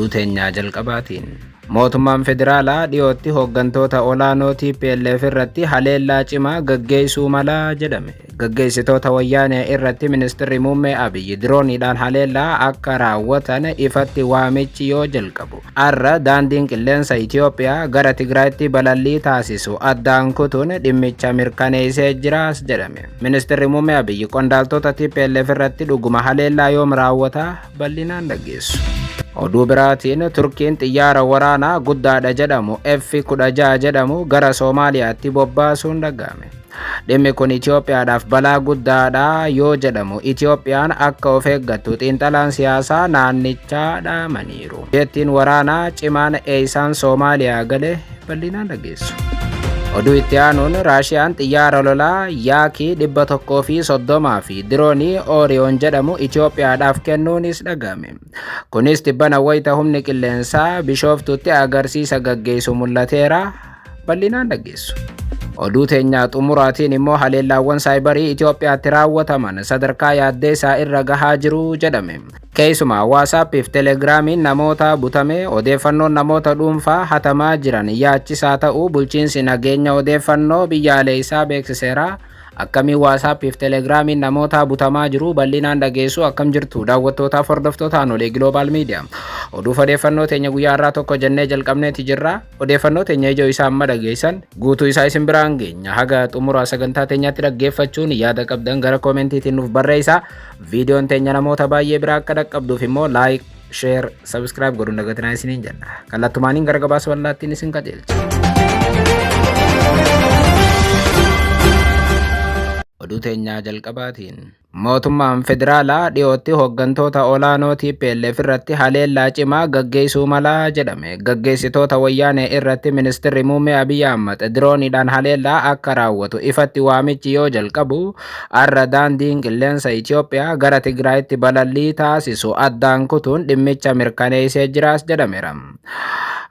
Oduu teenyaa jalqabaatiin. Mootummaan federaalaa dhiyootti hooggantoota olaanoo TPLF irratti haleellaa cimaa gaggeessuu mala jedhame. Gaggeessitoota wayyaanee irratti ministirri muummee Abiyyi dirooniidhaan haleellaa akka raawwatan ifatti waamichi yoo jalqabu. Har'a daandiin qilleensa Itoophiyaa gara Tigraayitti balallii taasisu addaan kutuun dhimmicha mirkaneessee jiraas jedhame. Ministirri muummee Abiyyi qondaaltota TPLF irratti dhuguma haleellaa yoom raawwata bal'inaan dhaggeessu. Oduu biraatiin Turkiin xiyyaara waraanaa guddaadha jedhamu F-16 jedhamu gara Soomaaliyaatti bobbaasuun dhaga'ame. Dhimmi kun Itoophiyaadhaaf balaa guddaadha yoo jedhamu Itoophiyaan akka of eeggattu xiinxalaan siyaasaa naannichaa dhaamaniiru. Jettiin waraanaa cimaan eeysaan Soomaaliyaa gale bal'inaan dhaggeessu. Oduu itti aanuun Raashiyaan xiyyaara lolaa Yaakii 130 fi diroonii Ooriyoon jedhamu Itoophiyaadhaaf kennuunis dhaga'ame. Kunis tibbana wayita humni qilleensaa Bishooftutti agarsiisa gaggeessu mul'ateera bal'inaan dhaggeessu. Oduu teenyaa xumuraatiin immoo haleellaawwan saayibarii Itoophiyaatti raawwataman sadarkaa yaaddeessaa irra gahaa jiru jedhame. Keessumaa WhatsApp fi Telegiraamiin namoota butame odeeffannoon namoota dhuunfaa hatamaa jiran yaachisaa ta'uu bulchiinsi nageenya odeeffannoo biyyaalessaa beeksiseera. Akkamii WhatsApp fi Telegiraamiin namoota butamaa jiru bal'inaan dhageessu. Akkam jirtu daawwattootaaf hordoftoota Aanolee Global Media. Oduuf odeeffannoo teenya guyyaa har'aa tokko jennee jalqabneeti jirra. Odeeffannoo teenya ijoo isaa amma dhageessan guutuu isaa isin biraan geenya. Haga xumura sagantaa teenyaatti dhaggeeffachuun yaada qabdan gara koomentiitiin nuuf barreessaa. Viidiyoon teenya namoota baay'ee biraa akka dhaqqabduuf immoo like, share, subscribe godhuun dagatinaa isiniin jenna. Kallattumaaniin gara gabaasa bal'aattiin isin qajeelcha. Oduu teenyaa jalqabaatiin. Mootummaan federaalaa dhiyootti hooggantoota olaanoo TPLF irratti haleellaa cimaa gaggeessuu mala jedhame. Gaggeessitoota wayyaanee irratti ministirri muummee Abiyyi Ahmad dirooniidhaan haleellaa akka raawwatu ifatti waamichi yoo jalqabu, har'a daandiin qilleensa Itoophiyaa gara Tigraayitti balallii taasisu addaan kutuun dhimmicha mirkaneessee jiraas jedhameera.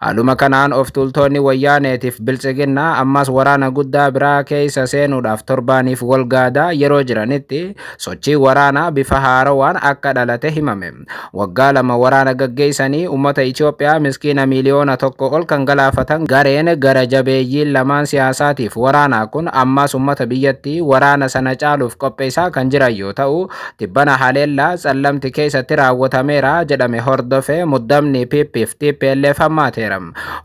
Haaluma kanaan of tuultonni wayyaaneetiif biltsiginnaa ammas waraana guddaa biraa keessa seenuudhaaf torbaaniif walgaadaa yeroo jiranitti sochii waraanaa bifa haarawaan akka dhalate himame. Waggaa 2 waraana gaggeessanii uummata Itoophiyaa miskiina miiliyoona 1 ol kan galaafatan gareen gara jabeeyyiin lamaan siyaasaatiif waraanaa kun ammas uummata biyyattii waraana sana caaluuf qopheessaa kan jiran yoo ta'u, tibbana haleellaa Tsallamti keessatti raawwatameera jedhame hordofee muddamni PP fi TPLF hammaateera.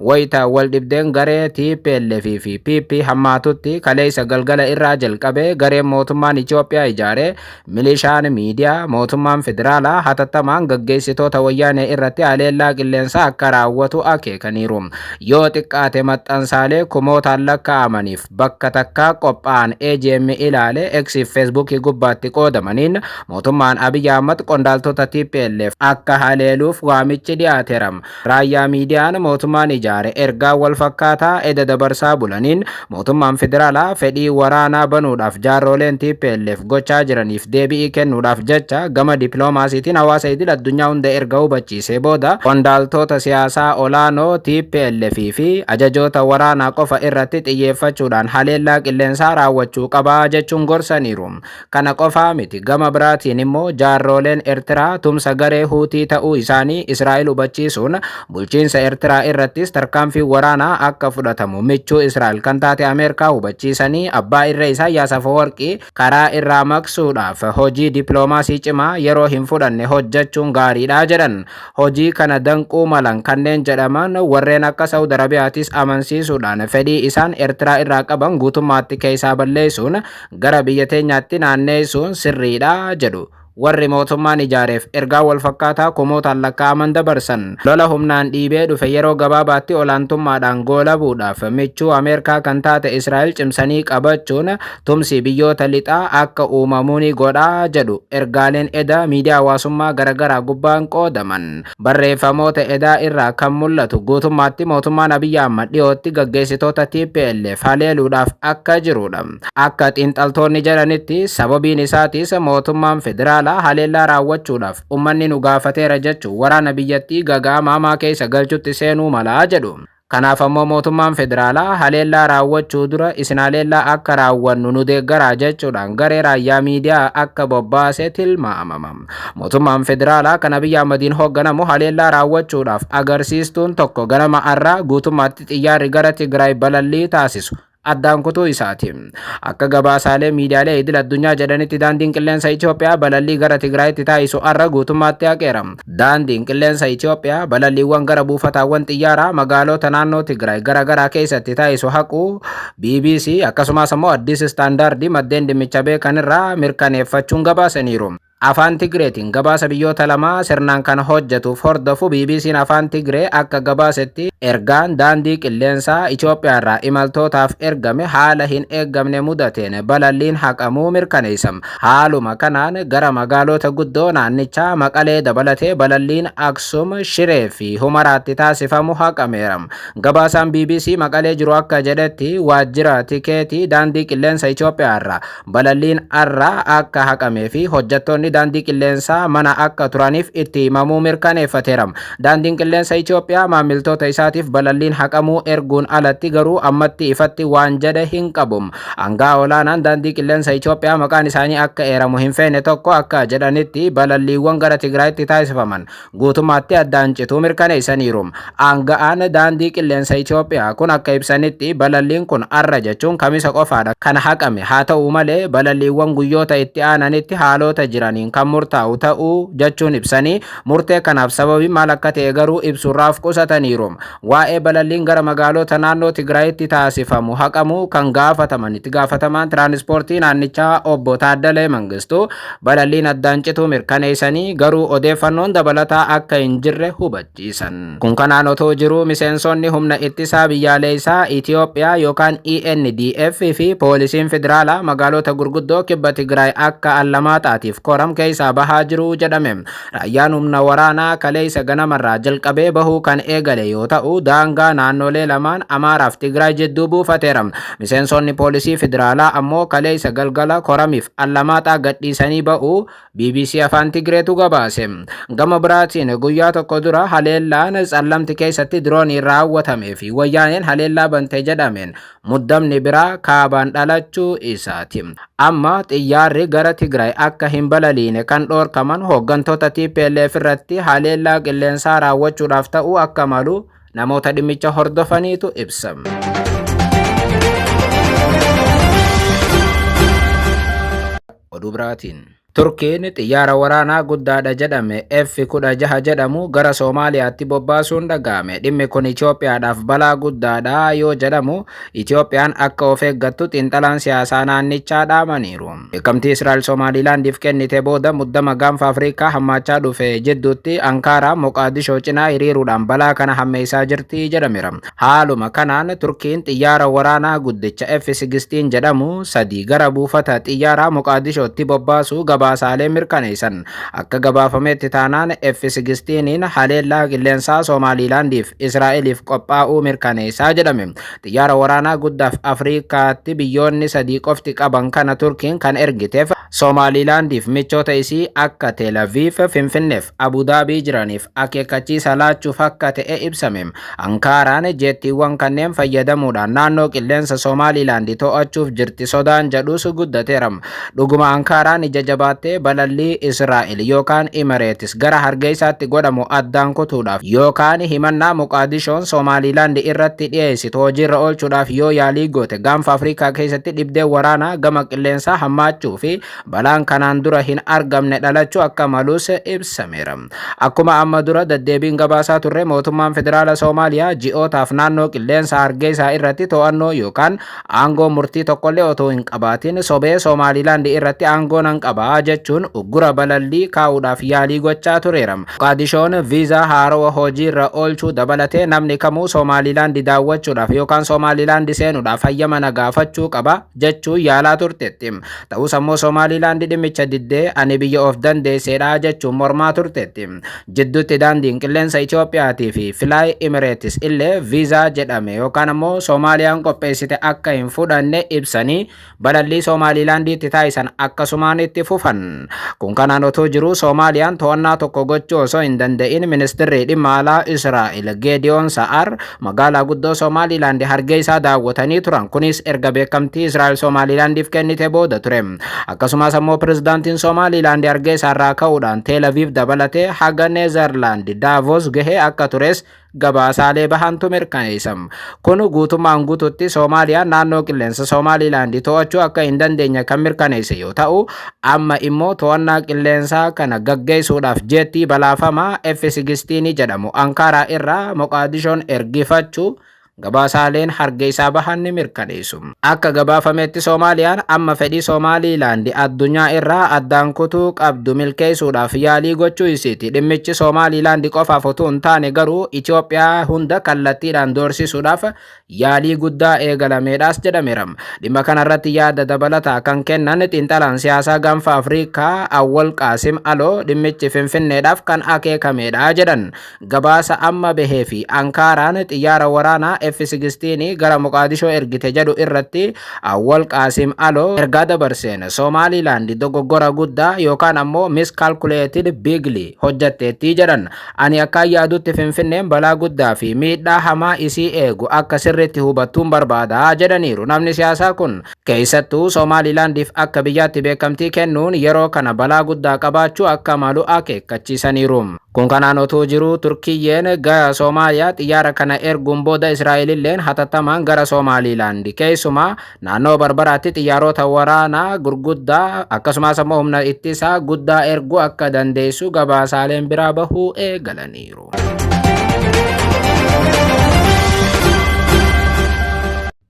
Wayita wal dhibdeen garee TPLF fi PP hammaatutti kaleessa galgala irraa jalqabee gareen mootummaan Itoophiyaa ijaare milishaan miidiyaa mootummaan federaalaa hatattamaan gaggeessitoota wayyaanee irratti haleellaa qilleensaa akka raawwatu akeekaniiru. Yoo xiqqaate maxxansaalee kumootaan lakkaa'amaniif bakka takkaa qophaa'an AGM ilaale X fi Feesbuukii gubbaatti qoodamaniin mootummaan Abiy Ahmad qondaaltota TPLF akka haleeluuf waamichi dhiyaateera. Raayyaa miidiyaan mootummaan ijaare ergaa wal fakkaataa eda dabarsaa bulaniin mootummaan federaalaa fedhii waraanaa banuudhaaf jaarroleen TPLF gochaa jiraniif deebi'ii kennuudhaaf jecha gama dippiloomaasiitiin hawaasa idil addunyaa hunda erga hubachiisee booda qondaaltota siyaasaa olaanoo TPLF fi ajajoota waraanaa qofa irratti xiyyeeffachuudhaan haleellaa qilleensaa raawwachuu qabaa jechuun gorsaniiru. Kana qofaa miti, gama biraatiin immoo jaarroleen Ertiraa tumsa garee Huutii ta'uu isaanii Israa'el hubachiisuun bulchiinsa Ertiraa irrattis tarkaanfii waraanaa akka fudhatamu michuu Israa'el kan taate Ameerikaa hubachiisanii abbaa irree Isaayyaas Afawarqii karaa irraa maqsuudhaaf hojii dippiloomaasii cimaa yeroo hin fudhanne hojjechuun gaariidha jedhan. Hojii kana danquu malan kanneen jedhaman warreen akka Saawud Arabiyaatis amansiisuudhaan fedhii isaan Ertiraa irraa qaban guutummaatti keessaa balleessuun gara biyya teenyaatti naanneessuun sirriidha jedhu. Warri mootummaan ijaareef ergaa wal fakkaataa kumootaan lakkaa'aman dabarsan. Lola humnaan dhiibee dhufe yeroo gabaabaatti olaantummaadhaan goolabuudhaaf michuu Ameerikaa kan taate Israa'el cimsanii qabachuun tumsi biyyoota lixaa akka uumamu ni godha jedhu ergaaleen eda miidiyaa hawaasummaa garaagaraa gubbaan qoodaman. Barreeffamoota edaa irraa kan mul'atu guutummaatti mootummaan Abiyyi Ahmad dhiyootti gaggeessitoota TPLF haleeluudhaaf akka jirudha. Akka xiinxaltoonni jedhanitti sababiin isaatis mootummaan federaalaa haleellaa raawwachuudhaaf uummanni nu gaafateera jechuun waraana biyyattii gaga'ama hamaa keessa galchutti seenuu malaa jedhu. Kanaaf ammoo mootummaan federaalaa haleellaa raawwachuu dura isin haleellaa akka raawwannu nu deeggaraa jechuudhaan garee raayyaa miidiyaa akka bobbaase tilmaamama. Mootummaan federaalaa kan Abiyyi Ahmadiin hoogganamu haleellaa raawwachuudhaaf agarsiistuun tokko ganama har'aa guutummaatti xiyyaarri gara Tigraay balallii taasisu addaan kutuu isaati. Akka gabaasaalee miidiyaalee idil addunyaa jedhanitti, daandiin qilleensa Itoophiyaa balallii gara Tigraayitti taasisu har'a guutummaatti haqeera. Daandiin qilleensa Itoophiyaa balalliiwwan gara buufataawwan xiyyaaraa magaalota naannoo Tigraay gara garaa keessatti taasisu haquu BBC akkasumas immoo Addis Standard maddeen dhimmicha beekan irraa mirkaneeffachuun gabaasaniiru. Afaan Tigreetiin gabaasa biyyoota lamaa sirnaan kan hojjetuuf hordofu BBC'n Afaan Tigree akka gabaasetti, ergaan daandii qilleensaa Itoophiyaa irraa imaltootaaf ergame haala hin eeggamne mudateen balalliin haqamuu mirkaneessa. Haaluma kanaan gara magaalota guddoo naannichaa Maqalee dabalatee balalliin Aksum, Shiree fi Humaraatti taasifamu haqameera. Gabaasaan BBC Maqalee jiru akka jedhetti, waajjira tikeetii daandii qilleensa Itoophiyaa irraa balalliin har'a akka haqamee fi hojjettoonni daandii qilleensaa mana akka turaniif itti himamuu mirkaneeffateera. Daandiin qilleensa Itoophiyaa maamiltoota isaatiif balalliin haqamuu erguun alatti garuu ammatti ifatti waan jedhe hin qabu. Aangaa olaanaan daandii qilleensa Itoophiyaa maqaan isaanii akka eeramu hin feene tokko akka jedhanitti, balalliiwwan gara Tigraayitti taasifaman guutummaatti addaan cituu mirkaneessaniiru. Aanga'aan daandii qilleensa Itoophiyaa kun akka ibsanitti, balalliin kun har'a jechuun Kamisa qofaadha kan haqame. Haa ta'u malee, balalliiwwan guyyoota itti aananitti haalota jiraniin kan murtaa'u ta'uu jechuun ibsanii, murtee kanaaf sababii maal akka ta'e garuu ibsuurraaf qusataniiru. Waa'ee balalliin gara magaalota naannoo Tigraayitti taasifamu haqamuu kan gaafataman itti gaafatamaan tiraanispoortii naannichaa obbo Taaddalee Mangistuu balalliin addaan cituu mirkaneessanii, garuu odeeffannoon dabalataa akka hin jirre hubachiisan. Kun kanaan otoo jiruu, miseensonni humna ittisaa biyyaalessaa Itoophiyaa yookaan ENDF fi poolisiin federaalaa magaalota gurguddoo kibba Tigraay akka Allamaaxaatiif Koram keessaa bahaa jiru jedhame. Raayyaan humna waraanaa kaleessa ganamarraa jalqabee bahuu kan eegale yoo ta'u, daangaa naannolee lamaan Amaaraaf Tigraay jidduu buufateera. Miseensonni poolisii federaalaa ammoo kaleessa galgala Koramiif Allamaaxaa gadhiisanii ba'uu BBC Afaan Tigreetu gabaase. Gama biraatiin, guyyaa tokko dura haleellaan Tsallamti keessatti dirooniin raawwatamee fi wayyaaneen haleellaa bante jedhameen muddamni biraa kaabaan dhalachuu isaati. Amma xiyyaarri gara Tigraay akka hin balaliine kan dhoorkaman hooggantoota TPLF irratti haleellaa qilleensaa raawwachuudhaaf ta'uu akka malu namoota dhimmicha hordofaniitu ibsa. Oduu biraatiin, Turkiin xiyyaara waraanaa guddaadha jedhame F-16 jedhamu gara Soomaaliyaatti bobbaasuun dhaga'ame. Dhimmi kun Itoophiyaadhaaf balaa guddaadha yoo jedhamu, Itoophiyaan akka of eeggattu xiinxalaan siyaasaa naannichaa dhaamaniiru. Beekamtii Israa'el Somaalilaandiif kennite booda muddama gaanfa Afrikaa hammaachaa dhufe jidduutti Ankaaraa Moqaadishoo cinaa hiriiruudhaan balaa kana hammeessaa jirti jedhameera. Haaluma kanaan Turkiin xiyyaara waraanaa guddicha F-16 jedhamu sadii gara buufata xiyyaaraa Moqaadishootti bobbaasuu gabaasaalee mirkaneessan. Akka gabaafametti taanaan, F-16 haleellaa qilleensaa Somaalilaandiif Israa'eliif qophaa'uu mirkaneessaa jedhame. Xiyyaara waraanaa guddaaf Afrikaatti biyyoonni sadii qofti qaban kana Turkiin kan ergiteef Somaalilaandiif michoota isii akka Tel Aviv, Finfinneef Abudaabii jiraniif akeekkachiisa laachuuf akka ta'e ibsame. Ankaaraan jeettiiwwan kanneen fayyadamuudhaan naannoo qilleensa Somaalilaand to'achuuf jirti sodaan jedhus guddateera. Dhuguma Ankaaraan ija jabaattee balallii Israa'el yookaan Imireetis gara Hargeysaatti godhamu addaan kutuudhaaf yookaan himannaa Moqaadishoon Somaalilaand irratti dhiyeessitu hojiirra oolchuudhaaf yoo yaalii goote, gaanfa Afrikaa keessatti dhibdee waraanaa gama qilleensaa hammaachuu fi balaan kanaan dura hin argamne dhalachuu akka malus ibsameera. Akkuma amma dura deddeebiin gabaasaa turre, mootummaan federaala Soomaaliyaa ji'ootaaf naannoo qilleensa Hargeysaa irratti to'annoo yookaan aangoo murtii tokkollee otoo hin qabaatin sobee Somaalilaand irratti aangoo nan qabaa jechuun uggura balallii kaa'uudhaaf yaalii gochaa tureera. Moqaadishoon viizaa haarawaa hojiirra oolchuu dabalatee namni kamuu Somaalilaand daawwachuudhaaf yookaan Somaalilaand seenuudhaaf hayyama na gaafachuu qaba jechuun yaalaa turteetti. Ta'us ammoo Somaalilaand dhimmicha diddee ani biyya of dandeesseedha jechuun mormaa turteetti. Jidduutti daandiin qilleensa Itoophiyaatii fi Fly Emirates illee viizaa jedhame yookaan ammoo Soomaaliyaan qopheessite akka hin fudhanne ibsanii balallii Somaalilaandiitti taasisan akkasumaan itti fufan. turan. Kun kanaan otoo jiruu Soomaaliyaan to'annaa tokko gochuu osoo hin danda'in ministirri dhimma alaa Israa'el Geediyoon Sa'ar magaalaa guddoo Somaalilaand Hargeysaa daawwatanii turan. Kunis erga beekamtii Israa'el Somaalilaandiif kennite booda ture. Akkasumas ammoo pirezidaantiin Somaalilaand Hargeysaa irraa ka'uudhaan Teel Aviv dabalatee haga Neezerlaand Daavos gahee akka tures gabaasaalee bahantu mirkaneessa. Kun guutummaan guututti Soomaaliyaan naannoo qilleensa Somaalilaand to'achuu akka hin dandeenye kan mirkaneesse yoo ta'u, amma immoo to'annaa qilleensaa kana gaggeessuudhaaf jeettii balaafamaa F-16 jedhamu Ankaaraa irraa Moqaadishoon ergifachuu gabaasaaleen Hargeysaa bahan ni mirkaneessu. Akka gabaafametti Soomaaliyaan amma fedhii Somaalilaand addunyaa irraa addaan kutuu qabdu milkeessuudhaaf yaalii gochuu isiiti. Dhimmichi Somaalilaand qofaaf utuu hin taane garuu Itoophiyaa hunda kallattiidhaan doorsisuudhaaf yaalii guddaa eegalameedhaas jedhameera. Dhimma kanarratti yaada dabalataa kan kennan xiinxalaan siyaasaa gaanfa Afrikaa Awwal Qaasim Aloo dhimmichi Finfinneedhaaf kan akeekameedha jedhan. Gabaasa amma bahee fi Ankaaraan xiyyaara waraanaa F-16 gara Moqaadishoo ergite jedhu irratti Awwal Qaasim Aloo ergaa dabarseen Somaalilaand dogoggora guddaa yookaan ammoo miscalculated bigly hojjatteetti jedhan. Ani akkaan yaadutti Finfinneen balaa guddaa fi miidhaa hamaa isii eegu akka sirriitti hubattuun barbaada jedhaniiru. Namni siyaasaa kun keessattuu Somaalilaandiif akka biyyaatti beekamtii kennuun yeroo kana balaa guddaa qabaachuu akka malu akeekkachiisaniiru. Kun kanaan otuu jiruu Turkiyyeen gara Soomaaliyaa xiyyaara kana erguun booda Israa'elilleen hatattamaan gara Somaalilaand keessumaa naannoo Barbaraatti xiyyaarota waraanaa gurguddaa akkasumas ammoo humna ittisaa guddaa erguu akka dandeessu gabaasaaleen biraa bahuu eegalaniiru.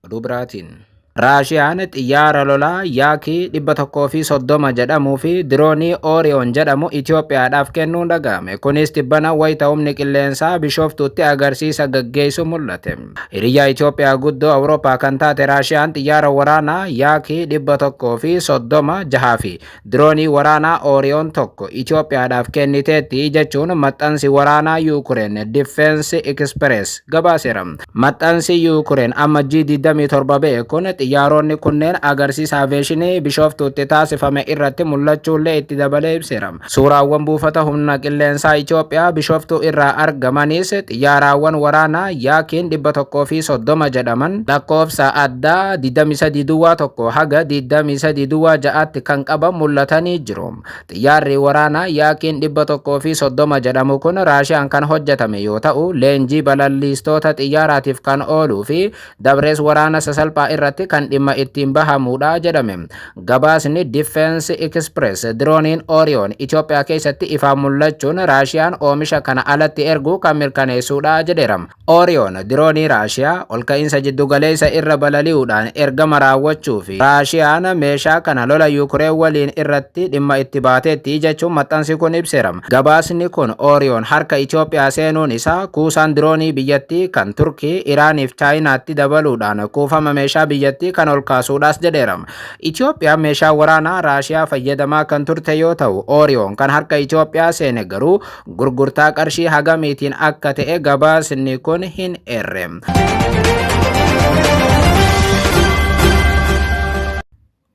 Oduu biraatiin. Raashiyaan xiyyaara lolaa Yaakii 130 jedhamuu fi diroonii Ooriyoon jedhamu Itoophiyaadhaaf kennuun dhaga'ame. Kunis tibbana wayita humni qilleensaa Bishooftuutti agarsiisa gaggeessu mul'ate. Hiriyyaa Itoophiyaa guddoo Awurooppaa kan taate Raashiyaan xiyyaara waraanaa Yaakii 130 jahaa fi diroonii waraanaa Ooriyoon tokko Itoophiyaadhaaf kenniteetti jechuun maxxansi waraanaa Yuukureen Diffeensi Ekspirees gabaaseera. Maxxansi Yuukureen amma G27 ba'e kun xiyyaaronni kunneen agarsiisa aveeshinii Bishooftuutti taasifame irratti mul'achuullee itti dabalee ibseera. Suuraawwan buufata humna qilleensaa Itoophiyaa Bishooftuu irraa argamanis xiyyaaraawwan waraanaa Yaakiin 130 jedhaman lakkoofsa addaa 23 duwwaa 1 haga 23 duwwaa 6tti kan qaban mul'atanii jiru. Xiyyaarri waraanaa Yaakiin 130 jedhamu kun Raashiyaan kan hojjetame yoo ta'u, leenjii balalliistoota xiyyaaraatiif kan ooluu fi dabrees waraana sasalphaa irratti kan dhimma ittiin bahamuudha jedhame. Gabaasni Defense Express dirooniin Orion Itoophiyaa keessatti ifaan mul'achuun Raashiyaan oomisha kana alatti erguu kan mirkaneessuudha jedheera. Orion diroonii Raashiyaa olka'iinsa jiddugaleessa irra balali'uudhaan ergama raawwachuu fi Raashiyaan meeshaa kana lola Yuukireen waliin irratti dhimma itti baateetti jechuun maxxansi kun ibseera. Gabaasni kun Orion harka Itoophiyaa seenuun isaa kuusaan diroonii biyyattii kan Turkii, Iraanii fi Chaayinaatti dabaluudhaan kuufama meeshaa biyyattii kan ol kaasuudhaas jedheera. Itoophiyaan meeshaa waraanaa Raashiyaa fayyadamaa kan turte yoo ta'u, Orion kan harka Itoophiyaa seene garuu gurgurtaa qarshii hagamiitiin akka ta'e gabaasni kun hin eerre.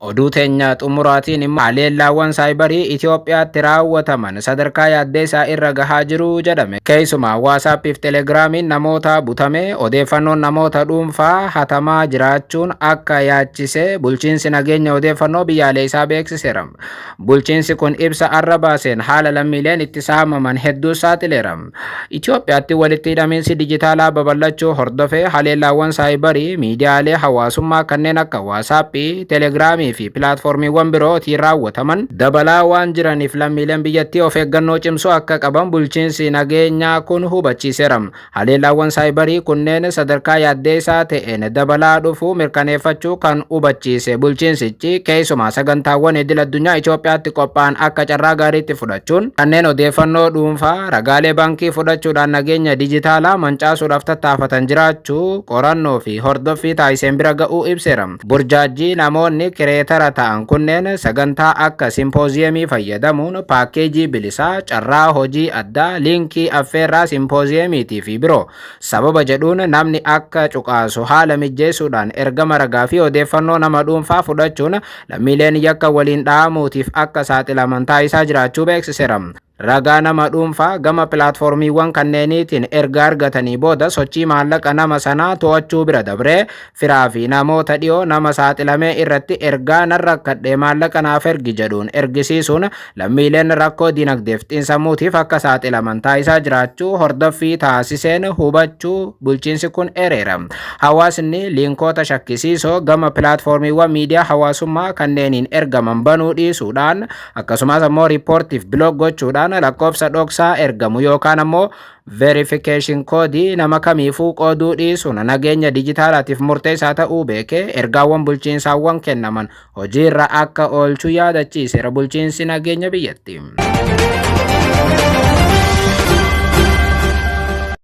Oduu teenya xumuraatiin immoo haleellaawwan saayibarii Itoophiyaatti raawwataman sadarkaa yaaddeessaa irra gahaa jiru jedhame. Keessumaa Waasaappiif Telegiraamiin namoota butame odeeffannoon namoota dhuunfaa hatamaa jiraachuun akka yaachise bulchiinsi nageenya odeeffannoo biyyaalessaa beeksiseera. Bulchiinsi kun ibsa arra baaseen haala lammiileen itti saamaman hedduu saaxileera. Itoophiyaatti walitti hidhamiinsi dijitaalaa babal'achuu hordofee haleellaawwan saayibarii miidiyaalee hawaasummaa kanneen akka Waasaappii, Telegiraamii fi pilaatfoormiiwwan birootiin raawwataman dabalaa waan jiraniif lammiileen biyyattii of eeggannoo cimsuu akka qaban bulchiinsi nageenyaa kun hubachiiseera. Haleellaawwan saayibarii kunneen sadarkaa yaaddeessaa ta'een dabalaa dhufuu mirkaneeffachuu kan hubachiise bulchiinsichi, keessumaa sagantaawwan idil addunyaa Itoophiyaatti qophaa'an akka carraa gaariitti fudhachuun kanneen odeeffannoo dhuunfaa ragaalee baankii fudhachuudhaan nageenya dijitaalaa mancaasuudhaaf tattaafatan jiraachuu qorannoo fi hordoffii taasiseen bira ga'uu ibseera. Burjaajjii namoonni kireetar Daayireektara ta'an kunneen sagantaa akka simpooziyemii fayyadamuun paakkeejii bilisaa, carraa hojii addaa, liinkii affeerraa simpooziyemiitii fi biroo sababa jedhuun namni akka cuqaasu haala mijjeessuudhaan ergama ragaa fi odeeffannoo nama dhuunfaa fudhachuun lammiileen yakka waliin dha'amuutiif akka saaxilaman taasisaa jiraachuu beeksiseera. Ragaa nama dhuunfaa gama pilaatfoormiiwwan kanneeniitiin erga argatanii booda sochii maallaqa nama sanaa to'achuu bira dabree, firaa fi namoota dhiyoo nama saaxilamee irratti ergaa "Nan rakkadhee, maallaqa naaf ergi" jedhuun ergisiisuun lammiileen rakkoo dinagdeef xiinsammuutiif akka saaxilaman taasisaa jiraachuu hordoffii taasiseen hubachuu bulchiinsi kun ereera. Hawaasni liinkoota shakkisiisoo gama pilaatfoormiiwwan miidiyaa hawaasummaa kanneeniin ergaman banuu dhiisuudhaan, akkasumas ammoo riippoortiif block gochuudhaan, lakkoofsa dhoksaa ergamu yookaan ammoo verification koodii nama kamiifuu qooduu dhiisuun nageenya dijitaalaatiif murteessaa ta'uu beekee ergaawwan bulchiinsaawwan kennaman hojiirra akka oolchu yaadachiiseera bulchiinsi nageenya biyyattii.